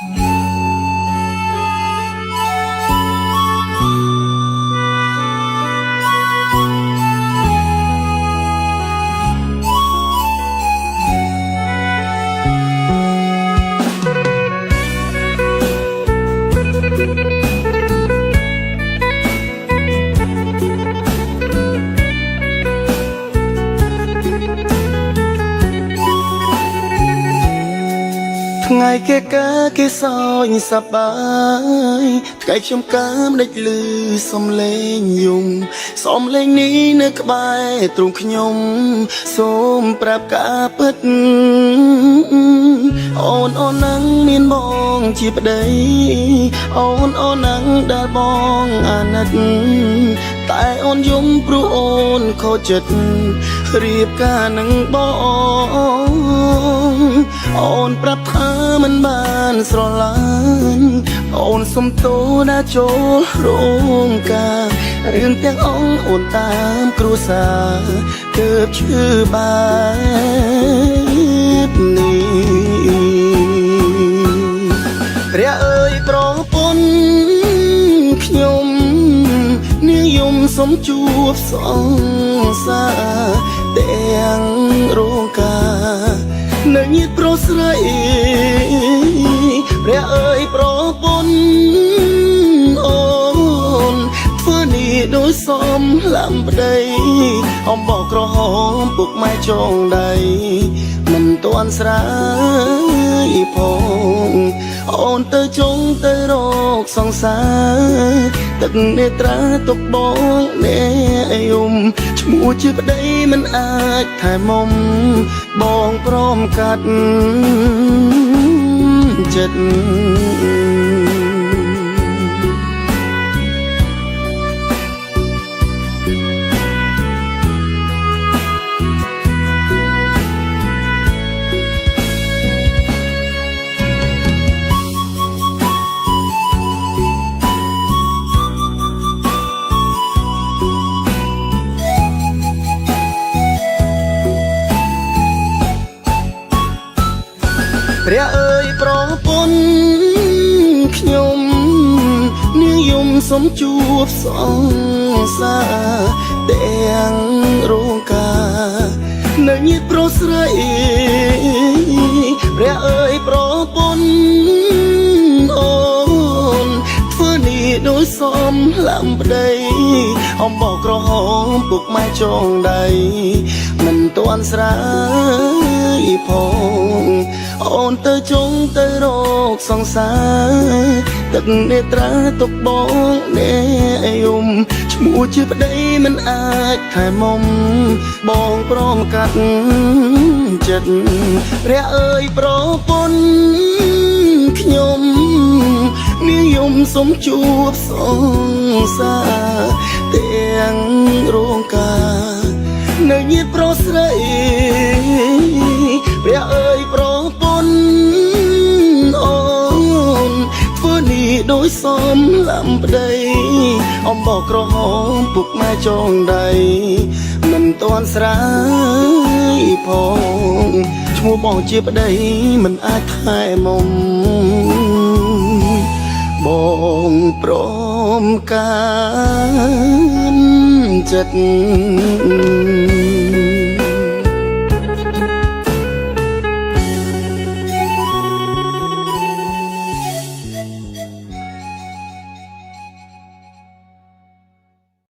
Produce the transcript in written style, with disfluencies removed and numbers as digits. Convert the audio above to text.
ថ្ងៃគេកាគេសោយសប្បាយថ្ងៃខ្ញុំកើមដេចលឺសំលេងយំសំលេងនេះនៅក្បែរទ្រូងខ្ញុំសូមប្រាប់ការពិតអូនអូននឹងមានបងជាប្តីអូនអូននឹងដែលបងអាណិតតែអូនយំព្រោះអូនខូចចិត្តរៀបការនឹងបងអូនប្រាប់ថាមិនបានស្រឡាញ់អូនសុំទោសដែលចូលរោងការរឿងទាំងអង្គអូនតាមគ្រួសារទើបឈឺបែបនេះព្រះអើយប្រពន្ធខ្ញុំនាងយំសុំជួបសង្សារទាំងរោងការនៅញាតប្រុសស្រីព្រះអើយប្រពន្ធអូនធ្វើនេះដោយសំឡាំប្តីអំបោះក្រហមពុកម៉ែចងដៃមិនទាន់ស្រាយផងអូនទៅចុងទៅរកសង្សារទឹកនេត្រាទុកបងអ្នកយំឈ្មោះជាប្តីមិនអាចថែមុំបងព្រមកាត់ចិត្ត ព្រះអើយប្រពន្ធខ្ញុំនាងយំសុំជួបសង្សារទាំងរោងការនៅញាតប្រុសស្រីព្រះអើយប្រពន្ធអូនធ្វើនេះដោយសំឡាំប្តីអំបោះក្រហមពុកម៉ែចងដៃមិនទាន់ស្រាយផងអូនទៅចុងទៅរកសង្សារទឹកនេត្រាទុកបងអ្នកយំឈ្មោះជាប្តីមិនអាចថែមុំបងព្រមកាត់ចិត្តព្រះអើយប្រពន្ធខ្ញុំនាងយំសុំជួបសង្សារទាំងរោងការនៅញាតប្រុសស្រីព្រះអើយប្រពន្ធអូនធ្វើនេះដោយសំឡាំប្តីអំបោះក្រហមពុកម៉ែចងដៃមិនទាន់ស្រាយផងឈ្មោះបងជាប្តីមិនអាចថែមុំបងព្រមកានចិត្ត។